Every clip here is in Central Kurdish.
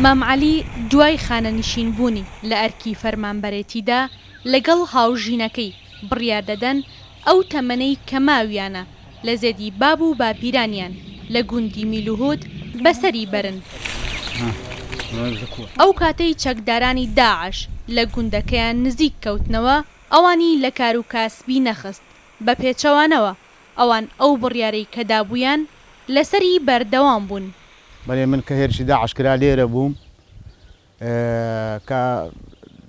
مام عەلی دوای خانەنشینبوونی لە ئەرکی فەرمانبەرێتیدا، لەگەڵ هاوژینەکەی بڕیار دەدەن ئەو تەمەنەی کە ماویانە لە زێدی باب و باپیرانیان لە گوندی میلوهود بەسەری بەرن. ئەو کاتەی چەکدارانی داعش لە گوندەکەیان نزیک کەوتنەوە، ئەوانی لە کار و کاسبی نەخست، بە پێچەوانەوە ئەوان ئەو بڕیارەی کە دابوویان لەسەری بەردەوام بوون. بەلێ من کە هێرشی داعش کرا لێرە بووم کە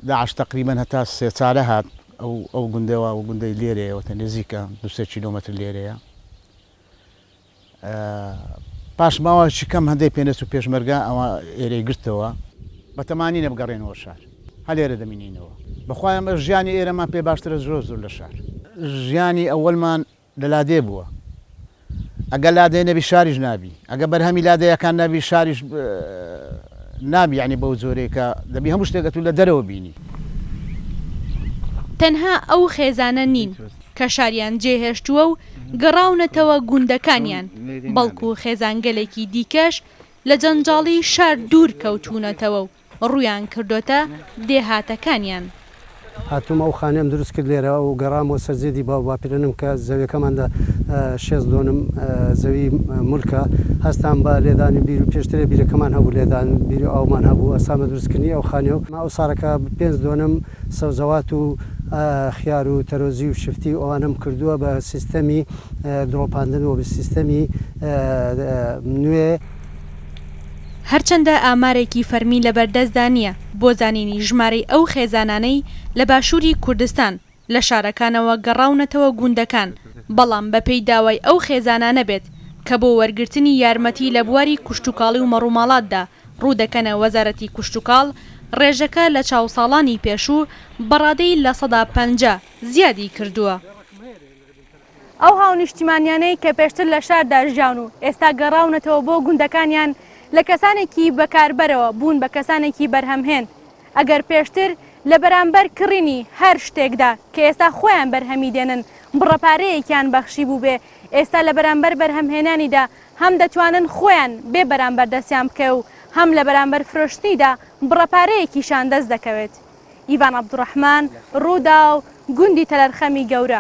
داعش تەقریبەن هەتا سێچارە هات ئەو ئەو گوندەوە ئەو گوندەی لێرەیە وتە نزیکە دو سێ کیلۆمەتر لێرەیە پاش ماوەیەکی کەم هەندێک پێنەچوو پێشمەرگە ئەوە ئێرەی گرتەوە. بەتەمانینە بگەڕێنەوە شار هەر لێرە دەمینینەوە. بەخوا ئێمە ژیانی ئێرەمان پێ باشترە زۆر زۆر لە شار. ژیانی ئەوەلمان لە لادێ بووە ئەگە لادێ نەبی شاریش نابی ئەگە بەرهەمی لادێیەکان نەبی شاریش نابی یانی بەو جۆرەی کە دەبی هەموو شتێک ئەتوو لە دەرەوە بینی. تەنها ئەو خێزانە نین کە شاریان جێهێشتووە و گەڕاونەتەوە گوندەکانیان، بەڵکو خێزانگەلێکی دیکەش لە جەنجاڵی شار دوور کەوتوونەتەوە و ڕوویان کردۆتە دێهاتەکانیان. هاتووم ئەو خانەم دروست کرد لێرە و گەڕامەوە سەر زێدی باو باپیرەنم کە زەویەکەمان لە شێست دۆنم زەوی مولکە هەستام بە لێدانی بیر و پێشترێ بیرەکەمان هەبوو لێدان بیر و ئاومان هەبوو هەستام بە دروستکردنی ئەو خانە و ئەو ساڵەکە پێنج دۆنم سەوزەوات و خیار و تەرۆزی و شفتی و ئەوانەم کردووە بە سیستەمی دڵۆپاندن و بە سیستەمی نوێ. هەرچەندە ئامارێکی فەرمی لەبەردەستدا نییە بۆ زانینی ژمارەی ئەو خێزانانەی لە باشووری کوردستان لە شارەکانەوە گەڕاونەتەوە گوندەکان، بەڵام بەپێی داوای ئەو خێزانانە بێت کە بۆ وەرگرتنی یارمەتی لە بواری کشتوکاڵی و مەڕوماڵاتدا ڕوودەکەنە وەزارەتی کشتوکاڵ، ڕێژەکە لە چاو ساڵانی پێشوو بە ڕادەی 50% زیادی کردووە. ئەو هاونیشتیمانیانەی کە پێشتر لە شاردا ژیاون و ئێستا گەڕاونەتەوە بۆ گوندەکانیان لە کەسانێکی بەکاربەرەوە بوون بە کەسانێکی بەرهەمهێن، ئەگەر پێشتر لە بەرامبەر کڕینی هەر شتێکدا کە ئێستا خۆیان بەرهەمی دێنن بڕە پارەیەکیان بەخشیبووبێ ئێستا لە بەرامبەر بەرهەمهێنانیدا هەم دەتوانن خۆیان بێ بەرامبەر دەستیان بکەوێ و هەم لە بەرامبەر فرۆشتنیدا بڕە پارەیەکیشان دەست دەکەوێت. ئیڤان عەبدولڕەحمان، رووداو، گوندی تەلەرخەمی گەورە.